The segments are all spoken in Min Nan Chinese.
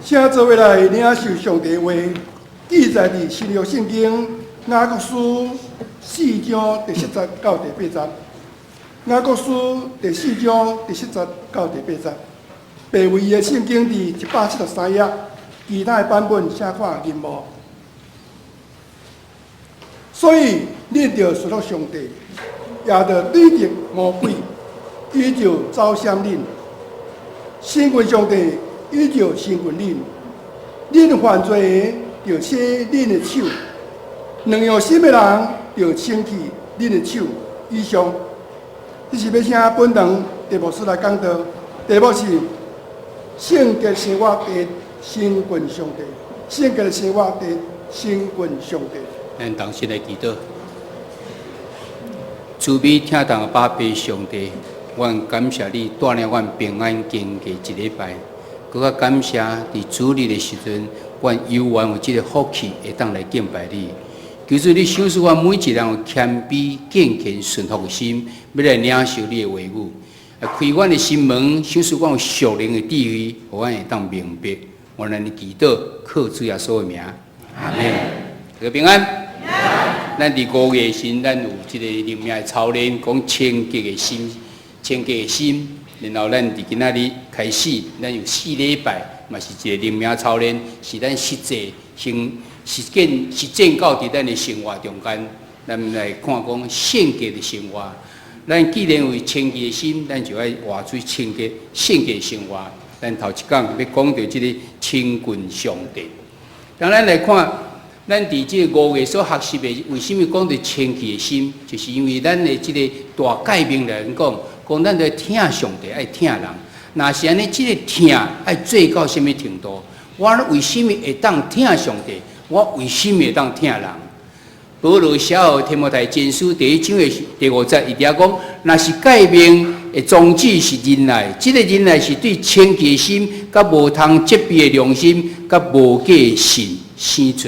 請做伙來領受上帝話，記載佇新約聖經雅各書四章第七節到第八節。雅各書第四章第七節到第八節。白位的聖經佇173頁，其他的版本請看銀幕。所以，恁著順服上帝，也著對敵魔鬼，伊就走閃恁。親近上帝，伊就親近恁。恁犯罪的，著洗恁的手；兩樣心的人，著清潔恁的手。以上，這是欲請本堂鄭牧師來講道，題目是聖潔生活的親近上帝，聖潔生活的親近上帝。咱同心來祈禱，慈悲疼痛的爸爸上帝，阮感謝你帶領阮平安經過一禮拜，閣較感謝佇主日的時陣，阮猶原有這个福氣會當來敬拜你。求主你賞賜阮每一人有謙卑、敬虔、順服的心，欲來領受你的話語。開阮的心門，賞賜阮有屬靈的智慧，予阮會當明白。阮按呢祈禱，靠主耶穌的名，阿門。大家平安。咱佇五月時，咱有這个靈命的操練，講清潔的心，清潔的心。然後咱佇今仔日開始，咱有四禮拜，嘛是一个靈命操練，是咱實際先實踐實踐到佇咱的生活中間。咱來看講聖潔的生活。咱既然有清潔的心，咱就愛活出清潔聖潔的生活。咱頭一講欲講著這个親近上帝。當咱來看，咱佇這个五月所學習的，為啥物講著清潔的心？就是因為咱的這个大誡命來講，講咱著疼上帝，愛疼人。若是按呢，這个疼愛做到啥物程度？我為啥物會當疼上帝？我為啥物會當疼人？保羅寫予提摩太前書第一章的第五節，伊佇遐講：若是誡命的宗旨是仁愛，這个仁愛是對清潔心、佮無通責備的良心、佮無假的信生出。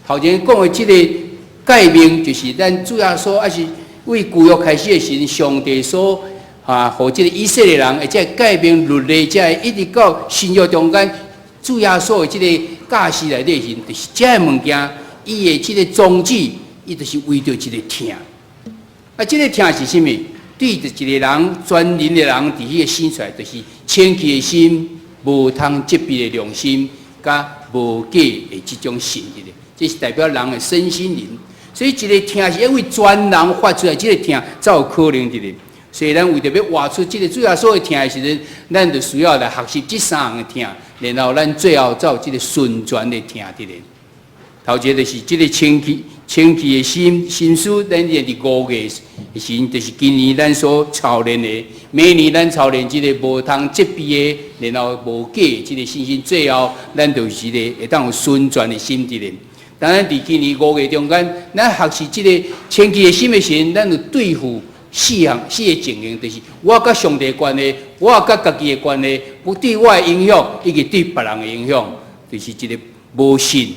頭前講的這个誡命，就是咱主耶穌，抑是對舊約開始的時陣，上帝所予這个以色列人，這个誡命律例，這个一直到新約中間，主耶穌的這个教示內底時，就是這个物件，伊的這个宗旨，伊就是為著一个疼。啊，這个疼是啥物？對著一个人，全人的人佇彼个生出來，就是清潔的心、無通責備的良心，佮無假的這種信佇咧。這是代表人的身心靈，所以這个疼是欲為全人發出來，這个疼才有可能佇咧。所以咱為著欲活出這个主耶穌的疼的時陣，咱就需要來學習這三項的疼，然後咱最後才有這个純全的疼佇咧。頭一个就是這个清潔、清潔的心心思，咱佇五月的時陣，就是今年咱所操練的，每年咱操練這个無通責備的，然後無假的這个信心，最後咱就是一个會當有純全的心佇咧。當咱佇今年五月中間，咱學習這个清潔的心的時陣，咱有對付四項四个情形，就是我佮上帝關係，我佮家己的關係，有對我的影響，以及對別人的影響，就是一个無信。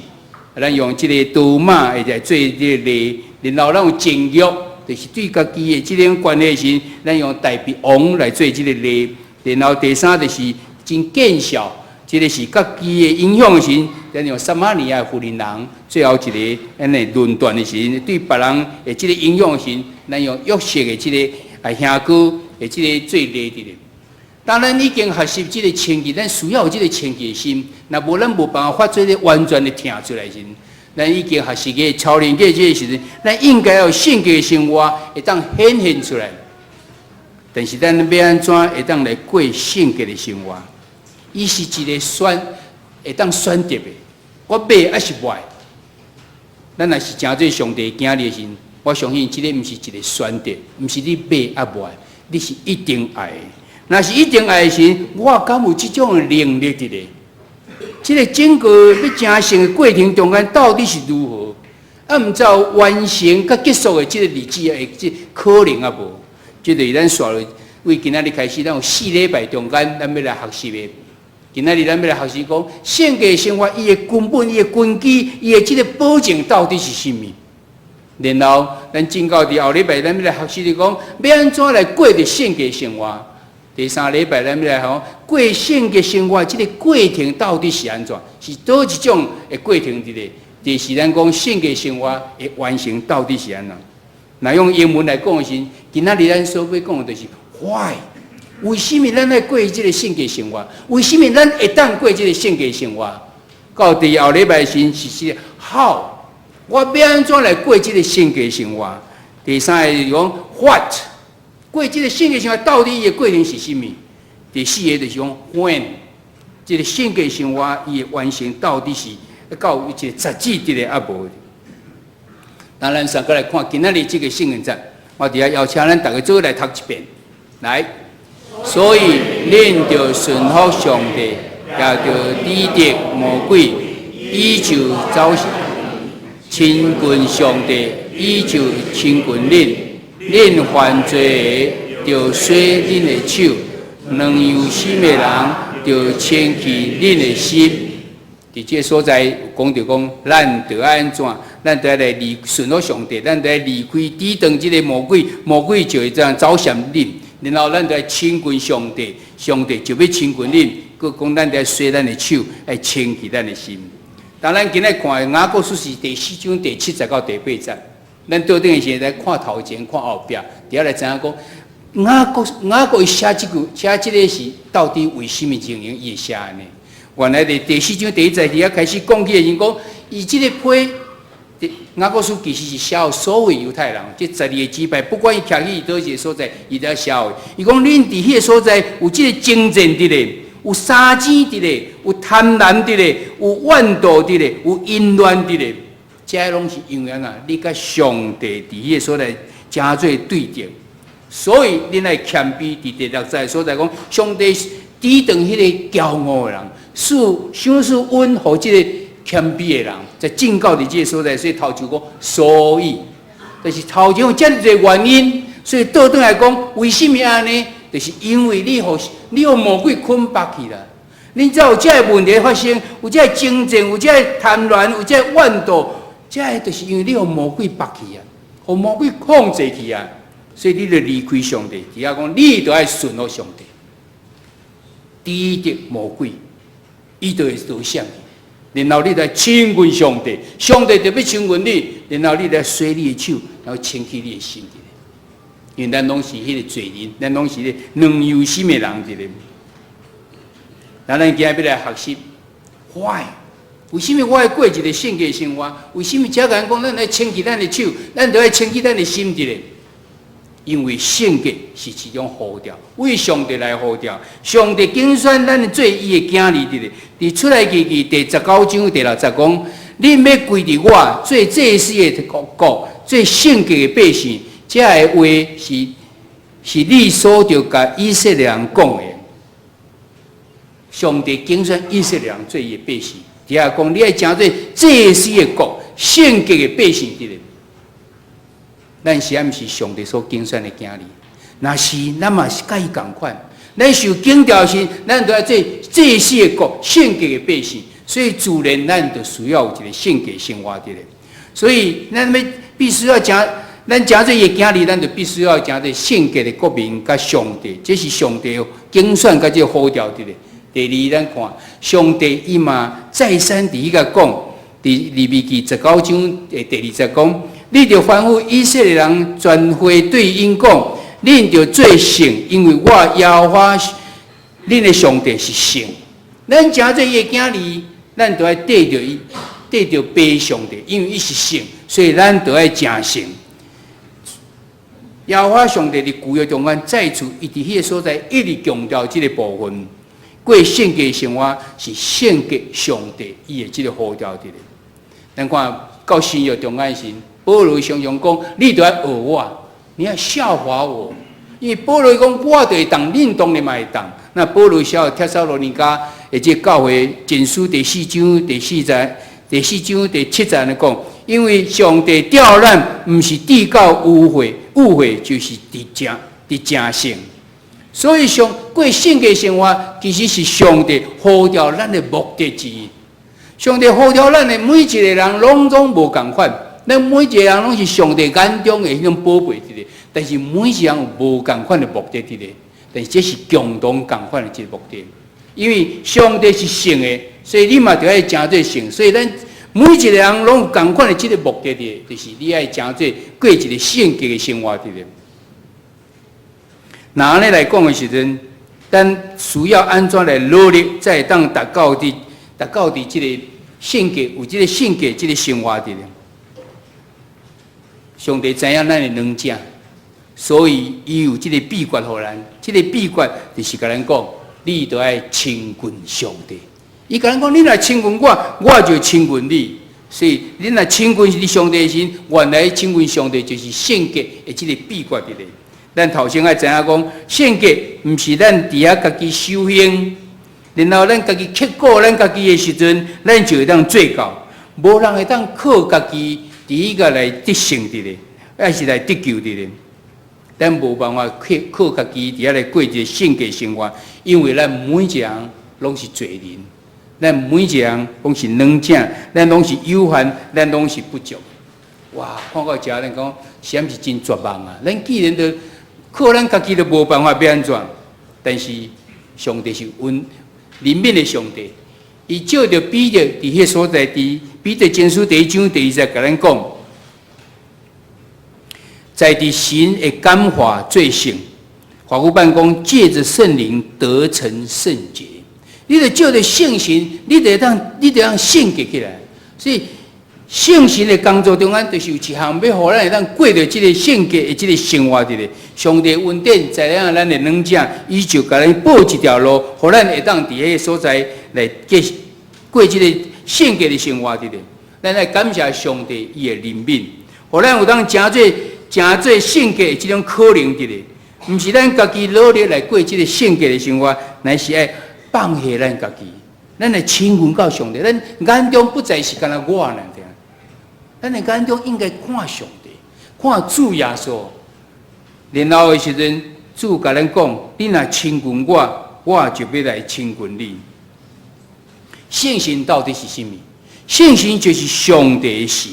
咱用這个多馬會來做這个例，然後咱有情慾，就是對家己的這種關係時，咱用大衛王來做這个例。然後第三就是真見笑，這个是家己的影響時，咱用撒瑪利亞婦人人，最後一个按呢論斷的時，對別人的這个影響時，咱用約瑟的這个兄哥的這个做例佇咧。當咱已經學習這个清潔，咱需要有這个清潔的心。若無咱無辦法發出這个完全的疼出來時，咱已經學習過操練過這个時陣，咱應該要有聖潔的生活，會當顯現出來。但是咱欲按怎會當來過聖潔的生活？伊是一个選，會當選擇的。我欲抑是無愛？咱若是成做上帝囝兒的時，我相信這个毋是一个選擇，毋是你欲抑無愛，你是一定愛的。若是一定愛的時，我敢有這種的能力佇咧？這个整個欲成聖的過程中間到底是如何？啊，毋知有完成佮結束的這個日子會這可能抑無？這就是咱紲落為今仔日開始，咱有四禮拜中間，咱欲來學習的。今仔日咱欲來學習講聖潔生活，伊的根本、伊的根基、伊的這个保證到底是啥物？然後咱進到佇後禮拜，咱欲來學習的講，欲按怎來過著聖潔生活？第三禮拜咱欲來吼過聖潔生活，這个過程到底是按怎？是佗一種的過程佇咧？就是咱講聖潔生活的完成到底是按怎？若用英文來講的時，今仔日咱所欲講的就是 why？為什麼咱愛過這個聖潔生活？為什麼咱會當過這個聖潔生活？到第後禮拜時是 how？我欲按怎來過這個聖潔生活？第三个是講 what？過這個聖潔生活到底伊的過程是啥物？第四个就是講 when？這个聖潔生活伊的完成到底是到有一个實際佇咧抑無？那咱上過來看今仔日這个聖經節，我佇遐邀請咱逐家做伙來讀一遍，來。所以恁著順服上帝，也著抵擋魔鬼，伊就走親近上帝，伊就親近恁。恁犯罪的，著洗恁的手；軟弱心的人，著清氣恁的心。佇這个所在講著講，咱著愛按怎？咱著愛來離順服上帝，咱著愛離開抵擋這个魔鬼，魔鬼就會這樣走向恁。然後咱著愛親近上帝，上帝就欲親近恁。閣講咱著愛洗咱的手，愛清氣咱的心。當咱今仔看雅各書是第四章第七節到第八節，咱倒轉的時來看頭前看後壁，佇遐來知影講雅各雅各伊寫這句寫這个是到底為什麼情形伊會寫按呢？原來佇第四章第一節佇遐開始講起的時講，伊這个批。雅各書其實是寫予所有猶太人，這十二个支派，不管伊徛去佗一个所在，伊都寫予。伊講恁佇彼个所在有這个爭戰佇咧，有相爭佇咧，有貪婪佇咧，有怨妒佇咧，有淫亂佇咧，這攏是因為按怎？你佮上帝佇彼个所在成做對敵，所以恁愛謙卑佇第六節所在講，上帝抵擋彼个驕傲的人，賜賞賜恩予這个謙卑的人，在警告佇這个所在，所以頭就講，所以，就是頭前有遮爾濟原因，所以倒轉來講，為什麼按呢？就是因為你予魔鬼捆綁去啦，恁才有這个問題發生，有這个爭戰，有這个貪婪，有這个怨妒，這个就是因為你予魔鬼縛去啊，予魔鬼控制去啊，所以你著離開上帝，佇遐講，你著愛順服上帝，抵擋魔鬼，伊就會倒閃去。然後你來親近上帝，上帝就欲親近你。然後你來洗你的手，然後清氣你的心。因為咱攏是彼个罪人，咱攏是个軟弱心的人佇咧。那咱今仔欲來學習，why？為什麼我愛過一個聖潔生活？為什麼遮個人講咱愛清氣咱的手，咱著愛清氣咱的心佇咧？因為聖潔是一種呼召，為上帝來呼召，上帝揀選咱做伊的囝兒佇咧。佇出埃及記第十九章第六節講，恁欲歸佇我做祭司的國國，做聖潔的百姓，這个話是是你所著共以色列人講的。上帝揀選以色列人做伊的百姓，佇遐講你愛成做祭司的國，聖潔的百姓佇咧。咱是毋是上帝所揀選的囝兒？若是，咱嘛是佮伊仝款。咱受揀召時，咱著愛做祭司的國，聖潔的百姓。所以自然咱就需要有一个聖潔生活佇咧。所以咱欲必須要成，咱成做伊的囝兒，咱就必須要成做聖潔的國民，佮上帝，這是上帝揀選佮這個呼召佇咧。第二，咱看上帝伊嘛再三佇彼個講，佇利未記十九章的第二節講。你著吩咐以色列人全會對𪜶講，恁著做聖，因為我耶和華恁的上帝是聖。咱成做伊的囝兒，咱著愛綴著伊，綴著爸上帝，因為伊是聖，所以咱著愛成聖。耶和華上帝佇舊約中間再次，伊佇彼个所在一直強調這个部分，過聖潔生活是聖潔上帝伊的這个呼召佇咧。咱看到新約中間時，保羅常常講：你著愛學我，你愛效法我。因為保羅講，我著會當，恁當然嘛會當。那保羅寫予帖撒羅尼迦的這个教會前書第四章第四節、第四章第七節來講，因為上帝召咱，毋是至到污穢，污穢就是佇成佇成聖。所以上過聖潔生活，其實是上帝呼召咱的目的之一。上帝呼召咱的每一个人，攏總無仝款。咱每一个人攏是上帝眼中的彼種寶貝佇咧，但是每一個人有無仝款的目的佇咧。但是這是共同仝款的一个目的，因為上帝是聖的，所以你嘛著愛成做聖。所以咱每一個人攏有仝款的這个目的的，就是你愛成做過一個聖潔的生活佇咧。若按呢來講的時陣，咱需要按怎來努力，才會當達到佇這個聖潔，有這個聖潔這個生活佇咧。上帝知影咱的軟弱，所以伊有這個秘訣予咱。這個秘訣就是共咱講，你著愛親近上帝。伊共咱講，你若親近我，我就親近你。所以，你若親近你上帝的時，原來親近上帝就是聖潔的這個秘訣佇咧。咱頭先愛知影講，聖潔毋是咱佇遐家己修行，然後咱家己刻苦咱家己的時陣，咱就會當做到。無人會當靠家己佇彼個來得勝佇咧，抑是來得救佇咧。咱無辦法靠靠家己佇遐來過一個聖潔生活，因為咱每一個人攏是罪人，咱每一個人攏是軟弱，咱攏是有限，咱攏是不足。哇！看到遮，咱講是毋是真絕望啊？咱既然都靠咱家己都無辦法欲按怎，但是上帝是恩憐憫的上帝，伊借著彼得佇彼个所在，佇彼得前書第一章第二節共咱講，在佇神的感化做聖，法語版講借著聖靈得成聖潔。你著借著聖神，你著當聖潔起來。所以聖神的工作中間，就是有一項欲予咱會當過著這个聖潔的這个生活佇咧。上帝恩典知影咱的軟弱，伊就共咱布一條路，予咱會當佇彼个所在來過過這个聖潔的生活佇咧。咱愛感謝上帝伊的憐憫，予咱有當成做成做聖潔的這種可能佇咧。毋是咱家己努力來過這个聖潔的生活，乃是愛放下咱家己，咱來親近到上帝。咱眼中不再是干焦我爾對。咱的眼中應該看上帝，看主耶穌。然後的時陣，主共咱講：你若親近我，我就欲來親近你。聖神到底是啥物？聖神就是上帝的神。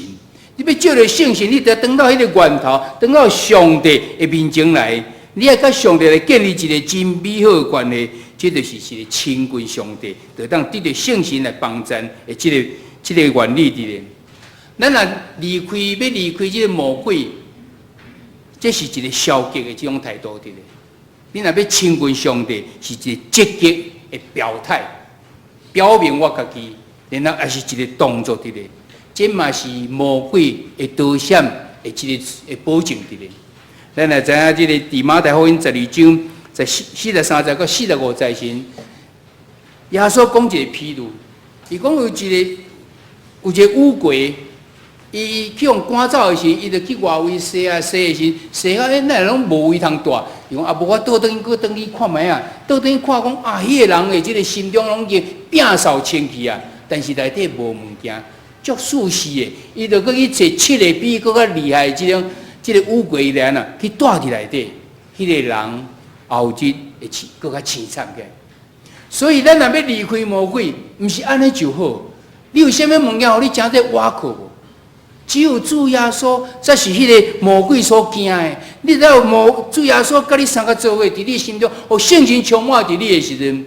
你欲借著聖神，你著轉到彼个源頭，轉到上帝的面前來。你愛佮上帝來建立一个真美好的關係，這就是一个親近上帝，就當得著聖神來幫贊的這个原理佇咧。咱若離開，欲離開這个魔鬼，這是一个消極的這種態度佇咧。你若欲親近上帝，是一个積極的表態，表明我家己，然後也是一个動作佇咧。這嘛是魔鬼會躲閃的這个的保證佇咧。咱來知影這个佇馬太福音12章，在43節到45節時，耶穌講一个譬喻，伊講有一個烏龜。伊去予趕走的時，伊就去外圍踅啊踅的時，踅到欸，哪會攏無位通蹛？伊講啊，無我倒轉去，閣轉去看覓啊？倒轉去看講啊，彼個人的這个心中攏已經摒掃清氣啊，但是內底無物件，足舒適的。伊就閣去揣七个比伊閣較厲害的這種這个烏龜來啊，去蹛佇內底，彼个人後日會淒閣較淒慘起來。所以咱若欲離開魔鬼，毋是按呢就好。你有啥物物件予你成做倚靠無？只有主耶穌才是彼个魔鬼所驚的。你只要魔主耶穌佮你相佮做伙，佇你心中，予聖神充滿佇你的時陣，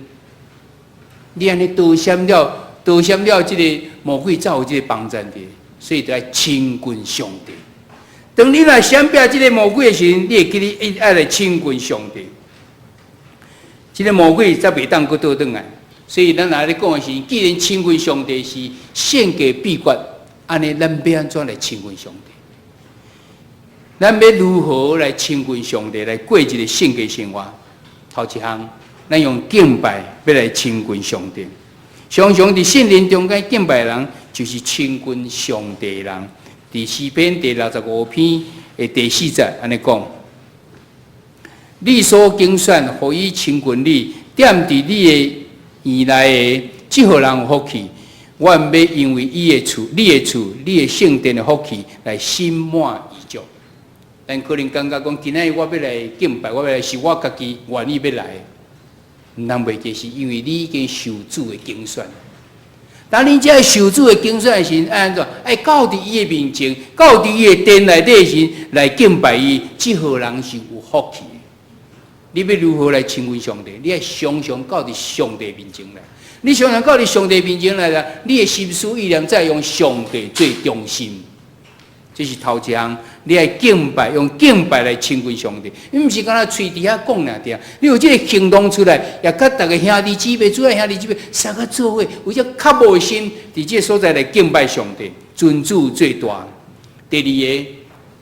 你按呢躲閃了，躲閃了，這個魔鬼才有這个幫贊佇。所以著愛親近上帝。當你若閃避這个魔鬼的時陣，你會記得愛來親近上帝。這个魔鬼才袂當閣倒轉來。所以咱若咧講的是，既然親近上帝是聖潔秘訣。按呢，咱欲按怎來親近上帝？咱欲如何來親近上帝，來過一个聖潔生活？頭一項，咱用敬拜欲來親近上帝。常常佇聖靈中間敬拜的人，就是親近上帝的人。佇詩篇第65篇的第四節按呢講：你所揀選，予伊親近你，踮佇你的院內的，這號人有福氣。阮欲因為伊的厝、你的厝、你的聖殿的福氣來心滿意足。咱可能感覺講，今仔日我欲來敬拜，我欲來是我家己願意欲來。毋通袂記，是因為你已經受主的揀選。當你這受主的揀選的時，愛按怎？愛到佇伊的面前，到佇伊的殿內底時來敬拜伊，這號人是有福氣的。你欲如何來親近上帝？你愛常常到佇上帝面前來。你常常到佇上帝面前來啦，你的心思意念才會用上帝做中心。這是頭一項，你愛敬拜，用敬拜來親近上帝。你毋是干焦喙佇遐講爾爾，你有這个行動出來，也佮逐个兄弟姊妹、主愛兄弟姊妹，相佮做伙，有這渴慕的心，佇這个所在來敬拜上帝，尊主最大。第二个，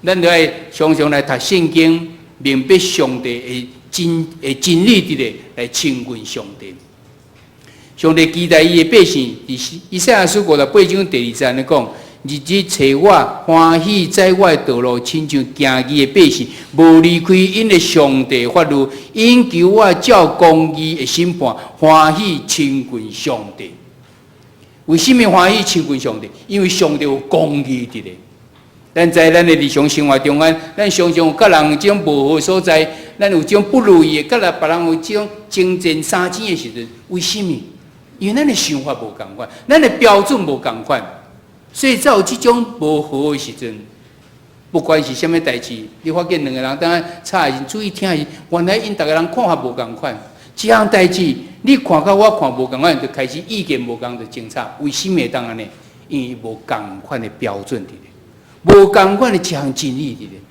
咱著愛常常來讀聖經，明白上帝的真理佇咧來親近上帝。上帝期待伊的百姓，佇以賽亞書58章第二節按呢講：日日揣我，歡喜在我的道路，親像行義的百姓，無離開𪜶的上帝法律，𪜶求我照公義的審判，歡喜親近上帝。為啥物歡喜親近上帝？因為上帝有公義佇咧。咱在咱的日常生活中間，咱常常有佮人有這種無和所在，咱有這種不如意的，佮別人有這種爭戰相爭的時陣，為啥物？因為咱的想法無仝款，咱的標準無仝款，所以才有這種無和的時陣。不管是啥物代誌，你發現兩个人當吵的時，注意聽時，原來𪜶逐个人看法無仝款。這項代誌，你看佮我看無仝款，就開始意見無仝，就爭吵。為啥物會當按呢？因為無仝款的標準佇咧，無仝款的一項真理佇咧。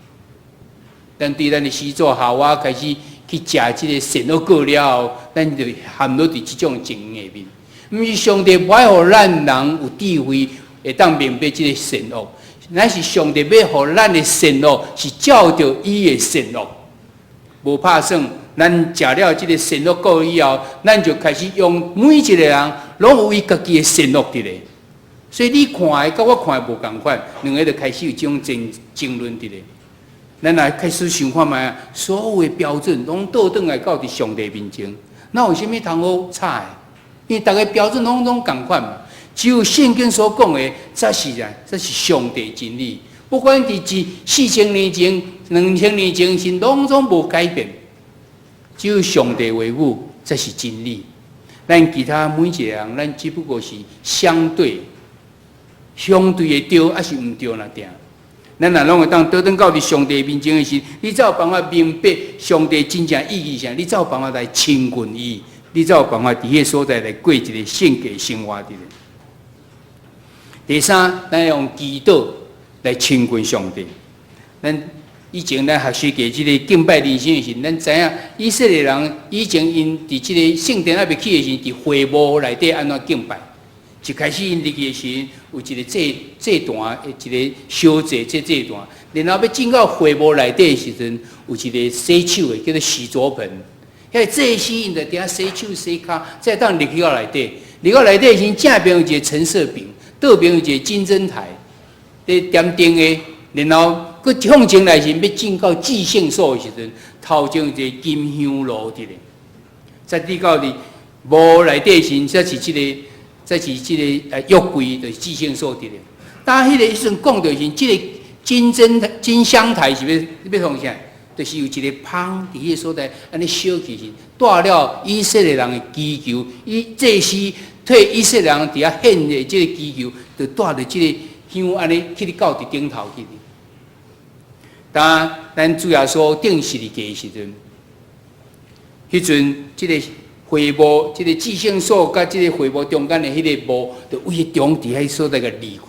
咱對咱的始祖夏娃開始去食這个善惡果了後，咱就陷落佇這種情形下面。毋是上帝無愛予咱人有智慧，會當明白這个善惡，乃是上帝欲予咱的善惡是照著伊的善惡。無拍算，咱食了這个善惡果以後，咱就開始用每一个人攏有伊家己的善惡佇咧。所以你看的佮我看的無仝款，兩个就開始有這種爭論佇咧。咱來開始想看覓，所有的標準攏倒轉來到佇上帝面前，那有啥物通好吵的？因為逐个標準攏仝款嘛，只有聖經所講的，才是啥？才是上帝真理。不管佇4000年前、2000年前，是攏總無改變。只有上帝話語才是真理。咱其他每一个人，咱只不過是相對、相對的對，抑是毋對爾爾。咱若攏會當倒轉到佇上帝面前的時，你才有辦法明白上帝真正意義啥，你才有辦法來親近伊。你才有辦法佇彼个所在來過一个聖潔生活佇咧。第三，咱用祈禱來親近上帝。咱以前咱學習過這个敬拜人生的時，咱知影以色列人以前𪜶佇這个聖殿猶未起的時，佇會幕內底按怎敬拜。一開始𪜶入去的時，有一个祭壇，一個燒祭這祭壇，然後欲進到會幕內底的時陣，有一个洗手的叫做洗濯盆。彼个祭司𪜶就佇遐洗手洗跤，才會當入去到內底。入到內底時，正邊有一个陳設餅，倒邊有一个金燈臺，佇點燈的。然後閣向前來時，欲進到至聖所的時陣，頭前有一个金香爐佇咧。再佇到佇幕內底時，才是這个約櫃，就是至聖所佇咧。當彼个時陣講著是，這个金燈金香臺是欲創啥？就是有一个香佇彼个所在，按呢燒起時，帶了以色列人的祈求，以祭司替以色列人佇遐獻的這个祈求，就帶著這个香按呢去到佇頂頭去。當咱主耶穌釘十字架的時陣，彼陣這个會幕、這个至聖所佮這个會幕中間的彼个幕，就為中佇彼所在共離開。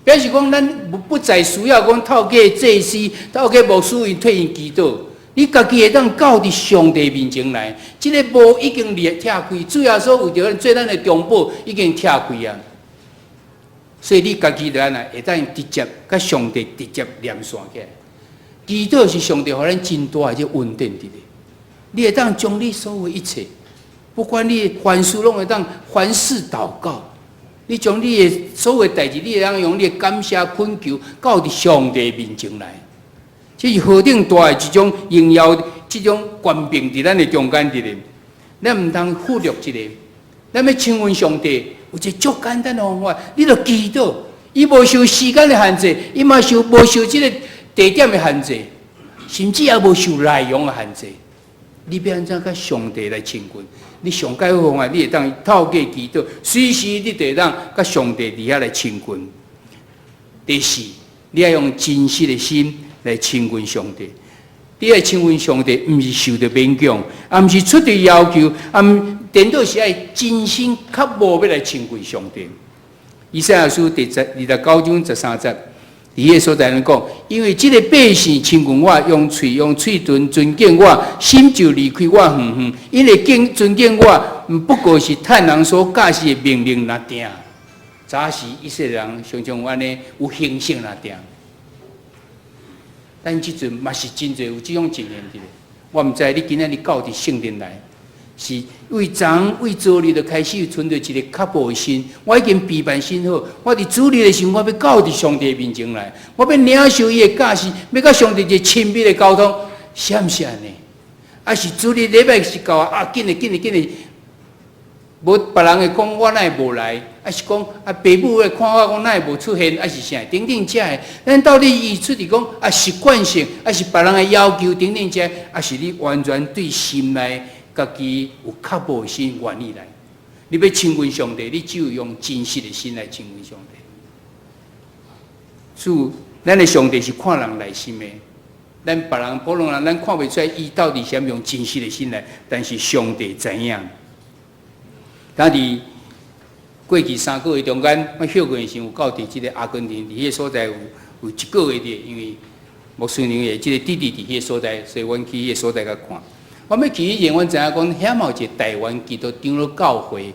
表示講，咱不再需要講透過祭司、透過牧師𪜶替𪜶祈禱，你家己會當到佇上帝面前來。這个幕已經裂拆開，主耶穌為著咱做咱的中保，已經拆開啊。所以你家己就按呢會當直接佮上帝直接連線起來。祈禱是上帝予咱真大的這恩典佇咧，你會當將你所有一切，不管你凡事攏會當凡事禱告。你將你的所有代誌，你會當用你的感謝懇求到佇上帝面前來，這是何等大的一種榮耀，這種權柄佇咱的中間佇咧。咱毋通忽略這个，咱欲親近上帝，有一个足簡單的方法，你著祈禱。伊無受時間的限制，伊嘛受無受這个地點的限制，甚至也無受內容的限制。你欲按怎佮上帝來親近？你上蓋好方法，你會當透過祈禱，隨時你就會當佮上帝佇遐來親近。第四，你愛用真實的心來親近上帝。你愛親近上帝，毋是受著勉強，也毋是出著要求，啊毋顛倒是愛真心渴慕欲來親近上帝。以賽亞書第29章13節，佇彼个所在咧講，因為這个百姓親近我，用喙唇尊敬我，心就離開我遠遠。𪜶的敬尊敬我，不過是趁人所教示的命令爾爾。早時以色列人常常按呢有形式爾爾。咱這陣嘛是真濟有這種情形佇咧。我毋知你今仔日到佇聖殿來，是為昨為昨日就開始存著一个渴慕的心。我已經備辦心好，我佇主日的時陣，我欲到佇上帝面前來，我欲領受伊的教示，欲佮上帝一个親密的溝通，是毋是按呢？抑是主日禮拜是到啊，緊來緊來緊來，無別人會講我哪會無來，抑是講啊，爸母會看我講哪會無出現，抑是啥？等等遮的，咱到底伊出佇講啊習慣性，抑是別人的要求等等遮，抑是你完全對心內家己有渴慕的心願意來？你欲親近上帝，你只有用真實的心來親近上帝。主，咱的上帝是看人內心的，咱別人普通人，咱看袂出來伊到底是毋用真實的心來，但是上帝知影。當佇過去3個月中間，我歇睏的時有到佇這个阿根廷，佇彼个所在有一個月佇，因為牧師娘的這个弟弟佇彼个所在，所以阮去彼个所在共看。我欲去以前，阮知影講遐嘛有一个台灣基督長老教會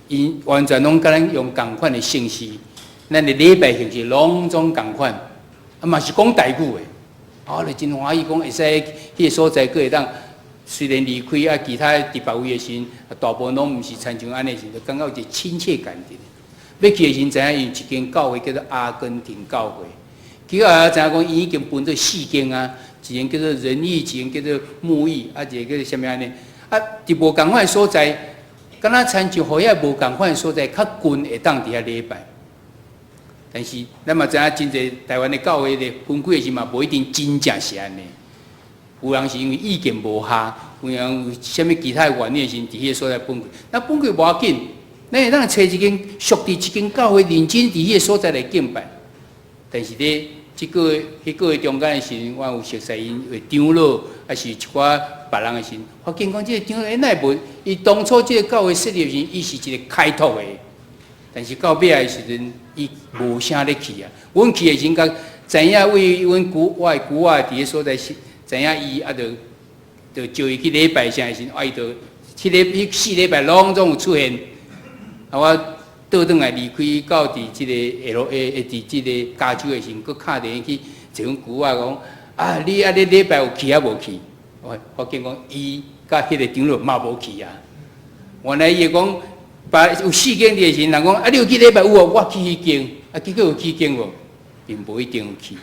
，𪜶完全攏佮咱用仝款的形式，咱的禮拜形式攏總仝款，啊嘛是講台語的，啊，就真歡喜講會使彼个所在閣會當。雖然離開啊，其他佇別位的時陣，大部分攏毋是親像按呢時，就感覺有一個親切感佇。欲去的時陣，知影有一間教會叫做阿根廷教會，結果知影講伊已經分做四間啊，一間叫做仁義，一間叫做牧義，啊，一个叫做啥物按呢？啊，佇無仝款的所在，敢若親像予遐無仝款的所在較近會當佇遐禮拜。但是咱嘛知影，真濟台灣的教會咧分開的時嘛，無一定真正是按呢。有人是因為意見無合，有人有啥物其他的原因的時陣，佇彼个所在分開。那分開無要緊，咱會當揣一間屬佇一間教會，認真佇彼个所在來敬拜。但是咧，這個彼個月中間的時陣，我有熟似𪜶的長老，抑是一寡別人的時陣，發現講這个長老，欸，哪會無？伊當初這个教會設立的時陣，伊是一个開拓的，但是到尾仔的時陣，伊無啥咧去啊。阮去的時陣，才知影為阮姑我的姑仔佇彼所在是。知影伊啊，就招伊去禮拜啥的時陣，啊伊就彼个彼4禮拜攏總有出現。啊，我倒轉來離開到佇這个 LA，佇這个加州的時陣，閣敲電話去找阮姑仔講，啊，你啊，你禮拜有去抑無去？我發現講，伊佮彼个長老嘛無去啊。原來伊會講，把有四間的時陣，人講啊，你有去禮拜有無？我去彼間，啊，結果有去彼間無？並無一定有去。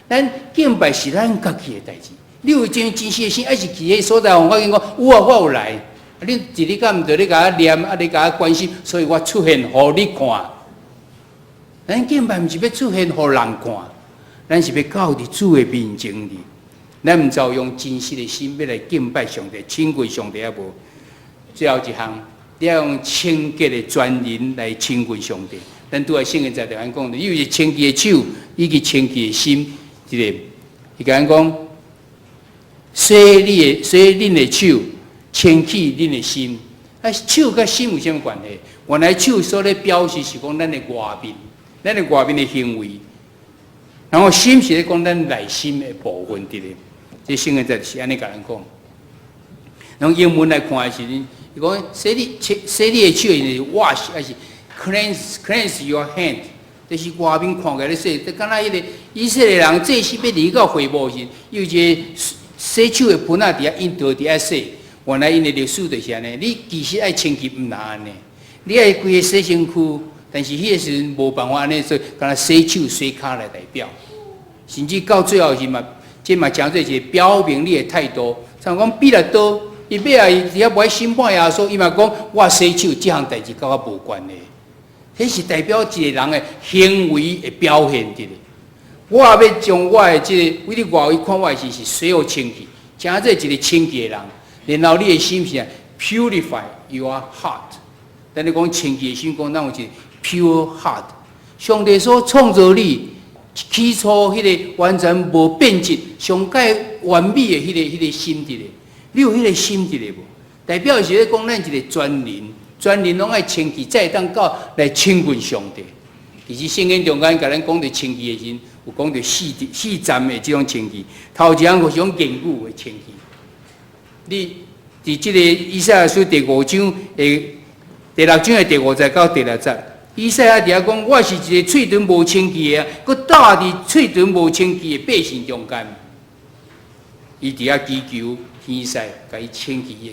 咱敬拜是咱家己的代誌。你有真真實的心，抑是去彼个所在，我見講有啊，我有來。啊，你一日敢毋著咧共我念，啊，咧共我關心，所以我出現予你看。咱敬拜毋是欲出現予人看，咱是欲到佇主的面前哩。咱毋知有用真實的心欲來敬拜上帝、親近上帝抑無？最後一項，你愛用清潔的專仁來親近上帝。咱拄仔聖經在佇按講，你有一個清潔的手，以及清潔的心，這个伊共咱講。洗恁的手，清氣恁的心。啊，手佮心有啥物關係？原來手所咧表示是講咱的外面，咱的外面的行為。然後心是咧講咱內心的部分佇咧。這聖經在是按呢共咱講。用英文來看的時陣，伊講洗你的手是 wash，抑是 cleanse your hand，就是外面看起來咧洗，就敢若彼个以色列人祭司欲入到會幕時，有一个洗手的盆仔佇遐，𪜶就佇遐洗。原來𪜶的歷史就是按呢。你其實愛清潔毋難按呢，你愛規个洗身軀，但是彼个時陣無辦法按呢做，敢若洗手洗跤來代表。甚至到最後是嘛，這嘛誠做一個表明你的態度。像講彼拉多，伊尾仔伊佇遐無愛審判耶穌，伊嘛講我洗手這項代誌佮我無關係。彼是代表一個人的行為的表現佇咧。我也欲將我的這個，為你外圍看我的時是洗予清氣，誠做一個清潔的人。然後你的心是 purify your heart。咱咧講清潔的心，講咱有一個 pure heart。上帝所創造你，起初彼个完全無變質、上蓋完美的彼個心佇咧，你有彼個心佇咧無？代表是咧講咱一個全人，全人攏愛清氣，才會當到來親近上帝。其實聖經中間共咱講著清氣的時陣，有講著四層的這種清氣。頭一項就是講言語的清氣。你佇這個以賽亞書第五章的第六章的第五節到第六節，以賽亞佇遐講：我是一個喙唇無清氣的，閣住佇喙唇無清氣的百姓中間。伊佇遐祈求天使共伊清氣的。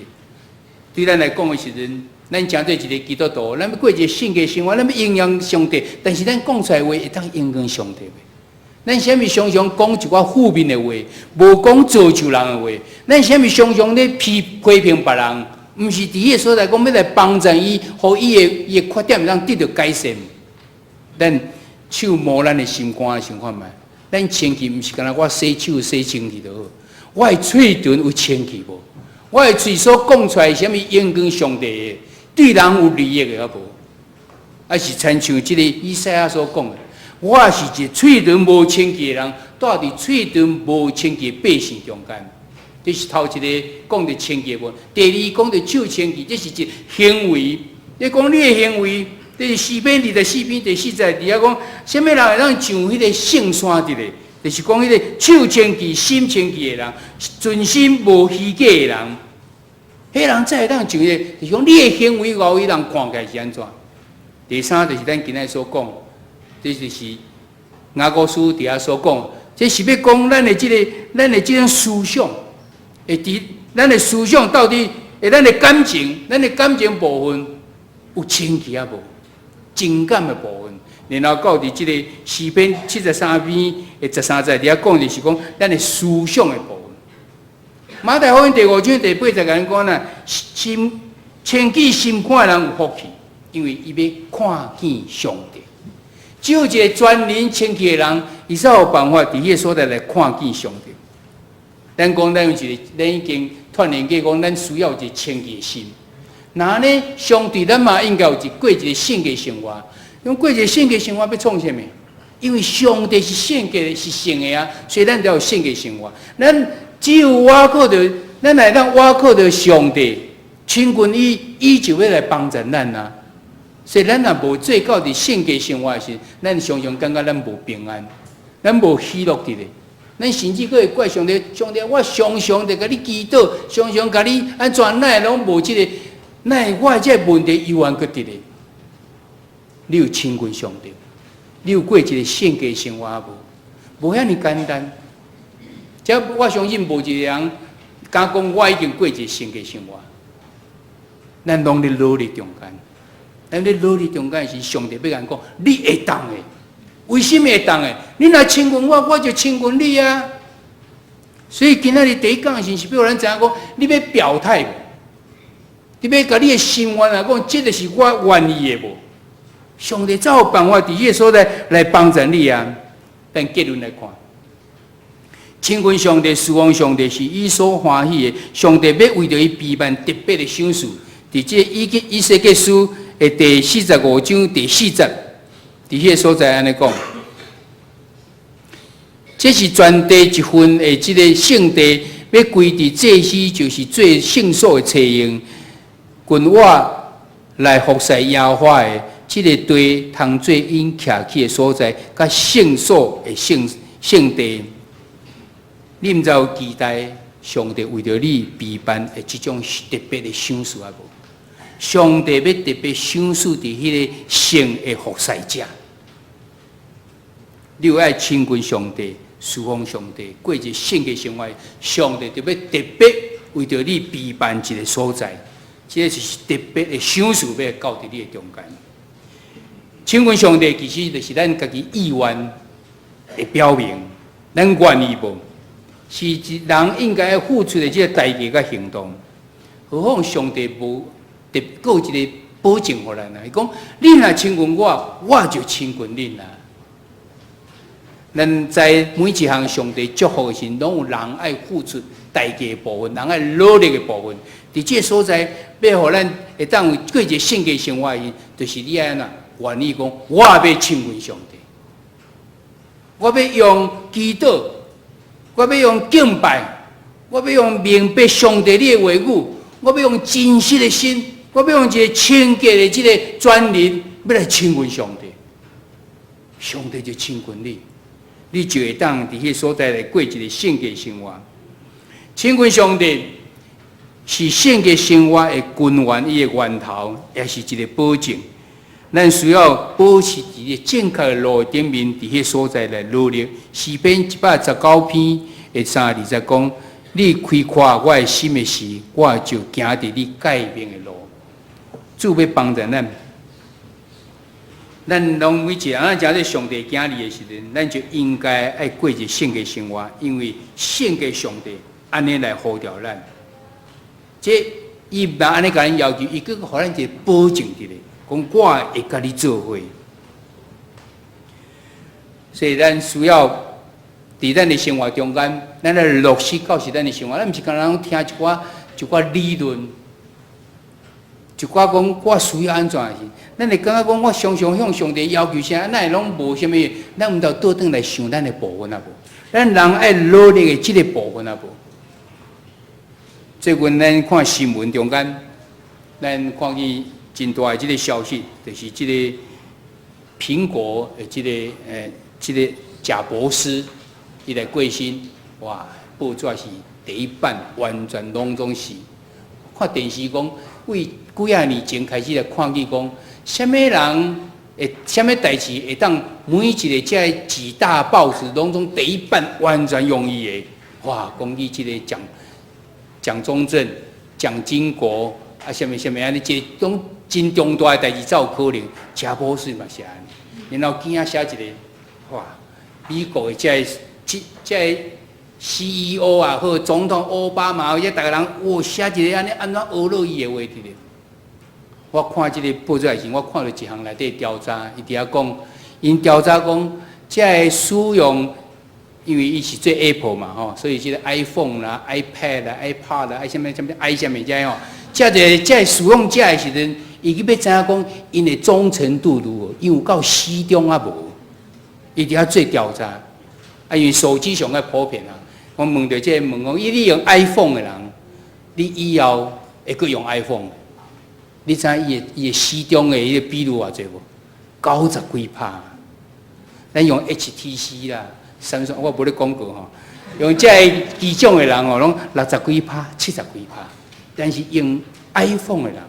對咱來講的時陣，咱成做一個基督徒，咱欲過一個聖潔生活，咱欲榮耀上帝。但是咱講出來話會當榮光上帝袂？咱啥物常常講一寡負面的話，無講造就人的話？咱啥物常常咧批評別人，毋是佇彼個所在講欲來幫助伊，予伊的缺點會當得著改善。咱手摸咱的心肝想看覓？咱清氣毋是干焦我洗手洗清氣就好，我的喙唇有清氣無？我的喙所講出來啥物榮光上帝的，對人有利益的抑無？抑是親像這個以賽亞所講的，我是一個喙唇無清氣的人，住佇喙唇無清氣的百姓中間。這是頭一個講著清氣的部分。第二講著手清氣，這是一個行為。你講你的行為，這是詩篇24篇第四節，佇遐講，啥物人會當上彼個聖山佇咧？就是講彼個手清氣、心清氣的人，存心無虛假的人，彼人才會當上彼個。就是講你的行為外圍人看起來是按怎？第三就是咱今仔所講，這就是雅各書佇遐所講，這是欲講咱的這個、咱的這種思想，會佇咱的思想到底，會咱的感情，咱的感情部分有清氣抑無？情感的部分。然後到佇這個詩篇73篇的13節，佇遐講就是講咱的思想的部分。馬太福音第五章第八節共咱講啦，心清潔心肝的人有福氣，因為伊欲看見上帝。只有一個全人清潔的人，伊才有辦法佇彼個所在來看見上帝。咱講咱有一個，咱已經勸勉過講，咱需要有一個清潔的心。那呢，相對咱嘛應該有一過一個聖潔生活。用過一個聖潔生活欲創啥物？因為上帝是聖潔的，是聖的啊，所以咱就要有聖潔生活。咱只有倚靠著，咱來當倚靠著上帝，親近伊，伊就欲來幫助咱啊。所以咱若無做到佇聖潔生活時，咱常常感覺咱無平安，咱無喜樂佇咧。咱甚至閣會怪上帝，上帝，我常常佇共你祈禱，常常共你按怎，哪會攏無這個？哪會我這個問題猶原閣佇咧？你有親近上帝，你有過一個聖潔生活無？無遐爾簡單。這我相信無一個人敢講我已經過一個聖潔生活。咱攏佇努力中間，咱佇努力中間時，上帝欲共咱講，你會當的。為什麼會當的？你若親近我，我就親近你啊。所以今仔日第一講時，是欲予咱知影講，你欲表態無？你欲共你的心願來講，這個是我願意的無？上帝才有辦法佇彼個所在來幫助你啊！但結論來看，親近上帝、侍奉上帝是伊所歡喜的。上帝欲為著伊備辦特別的賞賜，佇這個以西結書的第45章第4節，佇彼個所在按呢講，這是全地一份的這個聖地，欲歸佇祭司，就是做聖所的差用，近我來服侍耶和華的。這個地通做𪜶徛起的所在，佮聖所的聖地，你毋知有期待上帝為著你備辦的這種特別的賞賜抑無？上帝欲特別賞賜佇彼個聖的服侍者，你有愛親近上帝、侍奉上帝、過一個聖潔生活，上帝就欲特別為著你備辦一個所在，這個是特別的賞賜，欲到佇你的中間。親近上帝其實就是咱家己意願的表明，咱願意無？是一人應該付出的這個代價佮行動。何況上帝無特閣有一個保證予咱啊！伊講：你若親近我，我就親近恁啊！咱在每一項上帝祝福的時，攏有人愛付出代價的部分，人愛努力的部分。佇這個所在，欲予咱會當有過一個聖潔生活的時，就是你愛按怎願意講，我欲親近上帝。我欲用祈禱，我欲用敬拜，我欲用明白上帝你的話語，我欲用真實的心，我欲用一个清潔的這个專靈，欲來親近上帝。上帝就親近你，你就會當佇彼个所在來過一个聖潔生活。親近上帝是聖潔生活的根源，伊的源頭，也是一个保證。咱需要保持佇个正確的路頂面，佇彼个所在來努力。詩篇119篇的3、2節講：你開闊我的心的時，我就行佇你誡命的路。主欲幫助咱，咱攏每一个人，咱成做上帝囝兒的時陣，咱就應該愛過一个聖潔生活，因為聖潔上帝按呢來呼召咱。這伊毋但按呢共咱要求，伊閣予咱一个保證佇咧，講我會佮你做伙。所以咱需要佇咱的生活中間，咱來落實到是咱的生活。咱毋是干焦攏聽一寡一寡理論，一寡講我需要按怎是，咱會感覺講我常常向上帝要求啥，咱會攏無啥物，咱毋著倒轉來想咱的部分啊無？咱人愛努力的這个部分啊無？最近咱看新聞中間，咱看見真大的這个消息，就是這个蘋果的這个賈伯斯，伊來過身，哇！報紙是第一版，完全攏總是看電視講，為幾仔年前開始來看見講，啥物人會啥物代誌會當每一个這个幾大報紙攏總第一版完全用伊的，哇！講起這个蔣中正、蔣經國啊，啥物啥物按呢，這攏真重大的代誌才有可能。賈伯斯嘛是按呢，然後囝仔寫一个，哇！美國的這个這个 CEO 啊，或總統奧巴馬，這逐个人，哇，寫一个按呢按怎呵咾伊的話佇咧。我看這个報紙的時，我看著一項內底調查，伊佇遐講，𪜶調查講，這个使用，因為伊是做 Apple 嘛吼，所以這个 iPhone 啦、iPad 啦、iPod 啦、愛啥物啥物愛啥物這吼，這个這个使用者的時陣，伊去欲知影講，𪜶的忠誠度如何，𪜶有夠死忠啊無？伊佇遐做調查，啊，因為手機上較普遍啊。我問著這個問講，伊你用 iPhone 的人，你以後會閣用 iPhone？你知影伊的死忠的彼個比率偌濟無？九十幾趴。咱用 HTC 啦，三星，我無咧廣告吼。用這个機種的人吼，攏六十幾趴、七十幾趴。但是用 iPhone 的人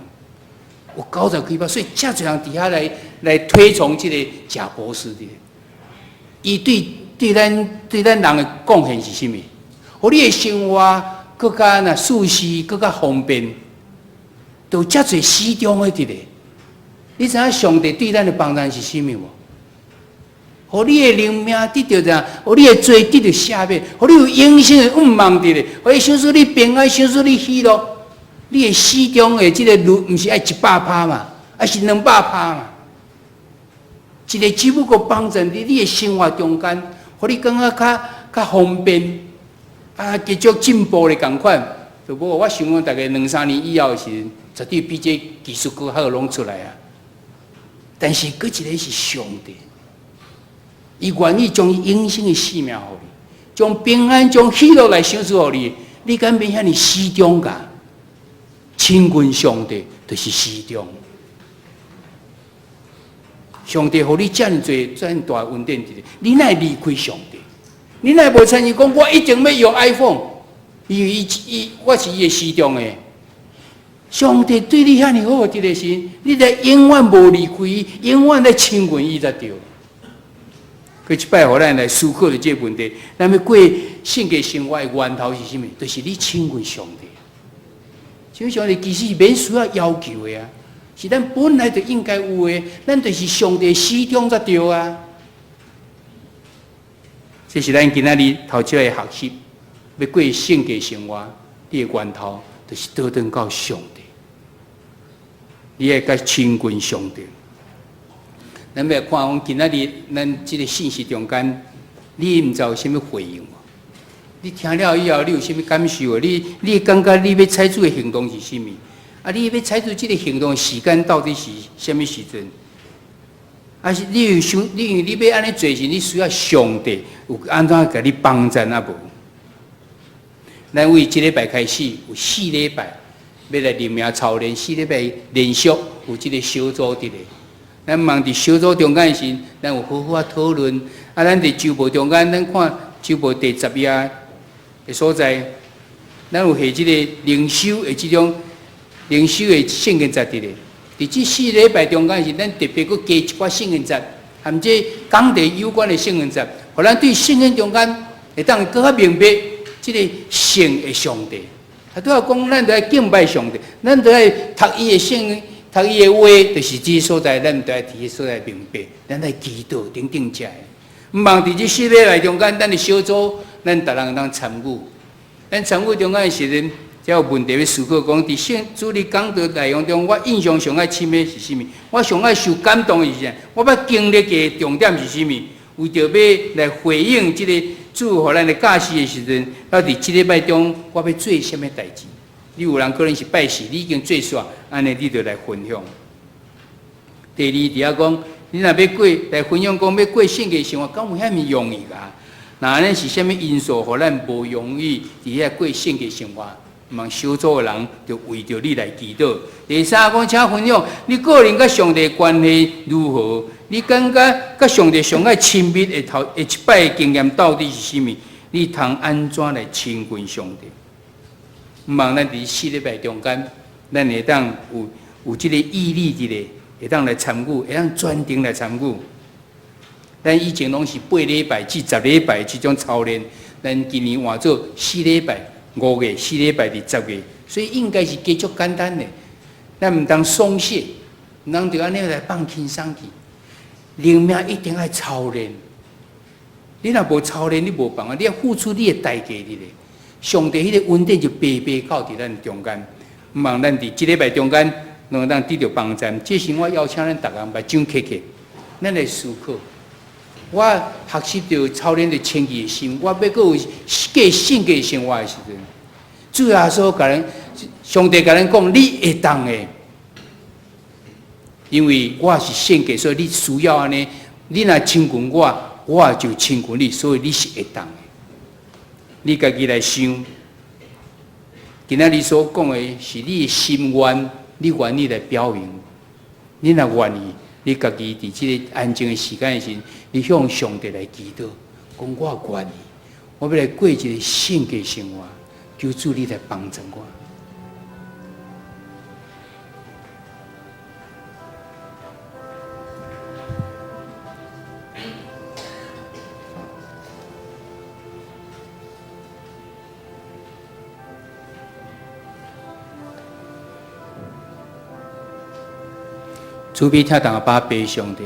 有九十幾趴，所以遮濟人佇遐來推崇這個賈伯斯的。伊對咱人的貢獻是啥物？予你的生活閣較若舒適，閣較方便，就遮濟死忠的佇咧。你知影上帝對咱的幫助是啥物無？予你的靈命得著啥？予你的罪得著赦免，予你有永生的盼望佇咧，予伊賞賜你平安，賞賜你喜樂。你的死忠的這个率，毋是愛100趴嘛？抑是200趴嘛？一个只不過幫助你，你的生活中間，予你感覺較較方便，啊，繼續進步的仝款。就無我想講，大概兩三年以後的時陣，絕對比這技術閣好攏出來啊。但是，閣一个是上帝，伊願意將伊永生的性命予你，將平安、將喜樂來賞賜予你，你敢免遐爾死忠㗎？親近上帝就是死忠。上帝予你遮爾濟、遮爾大恩典佇咧，你哪會離開上帝？你哪會無參與講？我一定欲用 iPhone，因為伊伊我是伊的死忠的。上帝對你遐爾好，這个時，你著永遠無離開伊，永遠咧親近伊才對。閣一擺，予咱來思考著這个問題，咱欲過聖潔生活的源頭是啥物？就是你親近上帝。親近上帝其實是免需要要求的啊，是咱本來就應該有的，咱就是上帝死忠才對啊。這是咱今仔日頭一个學習，欲過聖潔生活，你的源頭就是倒轉到上帝，你愛佮親近上帝。咱欲來看講今仔日咱這个信息中間，你毋知有啥物回應無？你聽了以後，你有啥物感受無？你感覺你欲採取的行動是啥物？啊，你欲採取這个行動的時間到底是啥物時陣？啊是你有想，你因為你欲按呢做時，你需要上帝有按怎共你幫贊啊無？咱為這禮拜開始有四禮拜欲來靈命操練，四禮拜連續有這个小組佇咧。咱望佇小組中間時，咱有好好仔討論。啊，咱佇週報中間，咱看週報第十頁的所在，咱有下這个靈修的這種靈修的聖經節佇咧。佇這四禮拜中間時，咱特別閣加一寡聖經節，含這講題有關的聖經節，予咱對聖經中間會當閣較明白這个聖的上帝。啊，拄仔講，咱著愛敬拜上帝，咱著愛讀伊的聖經，讀伊的話，就是這所在，咱著愛佇彼所在明白，咱愛祈禱等等遮的。毋望佇這四禮拜中間，咱的小組，咱逐人會當參與。咱參與中間的時陣，才有問題欲思考，講佇聖主日講道內容中，我印象上愛深的是啥物？我上愛受感動的是啥？我捌經歷過的重點是啥物？為著欲來回應這个主予咱的教示的時陣，到佇這禮拜中，我欲做啥物代誌？你有人可能是拜四，你已經做煞，按呢你就來分享。第二，佇遐講，你若欲過來分享，講欲過聖潔生活，敢有遐爾容易啊？若按呢是啥物因素，予咱無容易佇遐過聖潔生活？望小組的人就為著你來祈禱。第三講，請分享你個人佮上帝關係如何？你感覺佮上帝上愛親密的頭的一擺的經驗到底是啥物？你通按怎來親近上帝？望咱佇四禮拜中間，咱會當有有這个毅力佇咧，會當來參與，會當專程來參與。咱以前攏是八禮拜至十禮拜這種操練，咱今年換做四禮拜。五月四禮拜佇十月，所以應該是加足簡單的。咱毋通鬆懈，毋通就按呢來放輕鬆去。靈命一定愛操練，你若無操練，你無辦法，你愛付出你的代價佇咧。上帝彼个恩典就白白到佇咱中間，毋望咱佇這禮拜中間，攏會當得著幫贊。這時我邀請咱逐个人目睭瞌起，咱來思考。我學習著操練著清潔的心，我欲閣有過聖潔生活的時陣，主耶穌共咱，上帝共咱講，你會當的，因為我是聖潔，所以你需要按呢。你若親近我，我就親近你，所以你是會當的。你家己來想，今仔日所講的是你的心願，你願意來表明，你若願意。你家己佇這个安靜的時間的時，你向上帝來祈禱，講我願意，我欲來過一个聖潔生活，求主你來幫助我。慈悲疼痛的阿爸父上帝，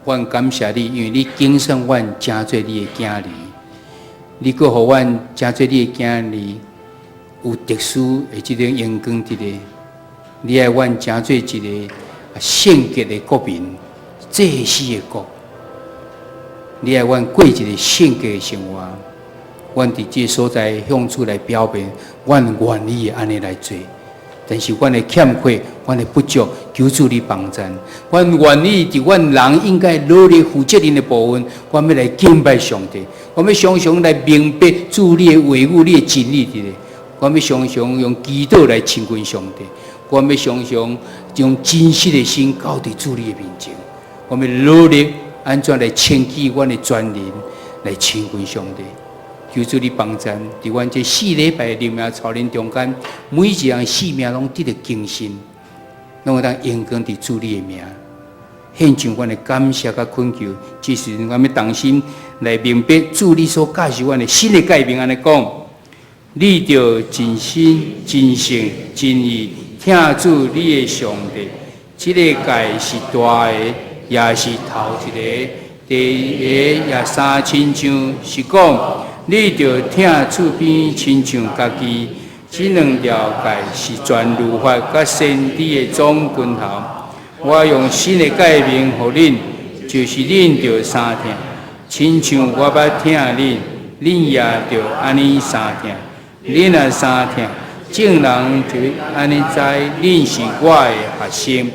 阮感謝你，因為你揀選阮成做你的囝兒，你閣予阮成做你的囝兒，有特殊的這種榮光佇咧。你愛阮成做一个聖潔的國民，祭司的國。你愛阮過一个聖潔的生活，阮佇這个所在向主來表明，阮願意按呢來做。但是阮的欠缺，阮的不足，求主你幫贊。阮願意佇阮人應該努力負責任的部分，阮欲來敬拜上帝。阮欲常常來明白主你的話語、你的真理佇咧。阮欲常常用祈禱來親近上帝。阮欲常常用真實的心交佇主你的面前。阮欲努力按怎來清潔阮的全人，來親近上帝。求主你幫贊，佇阮這四禮拜的靈命操練中間，每一人性命攏得著更新，攏會當榮光佇主你的名，獻上阮的感謝佮懇求。這時陣，阮欲同心來明白主你所教示阮的新的誡命，按呢講，你著盡心、盡性、盡意疼主你的上帝。這个誡是大的，也是頭一个。第二个也相親像，是講你著疼厝邊親像家己。這兩條誡是全律法佮先知的總根頭。我用新的誡命予恁，就是恁著相疼，親像我捌疼恁，恁也著按呢相疼。恁若相疼，眾人就按呢知恁是我的學生。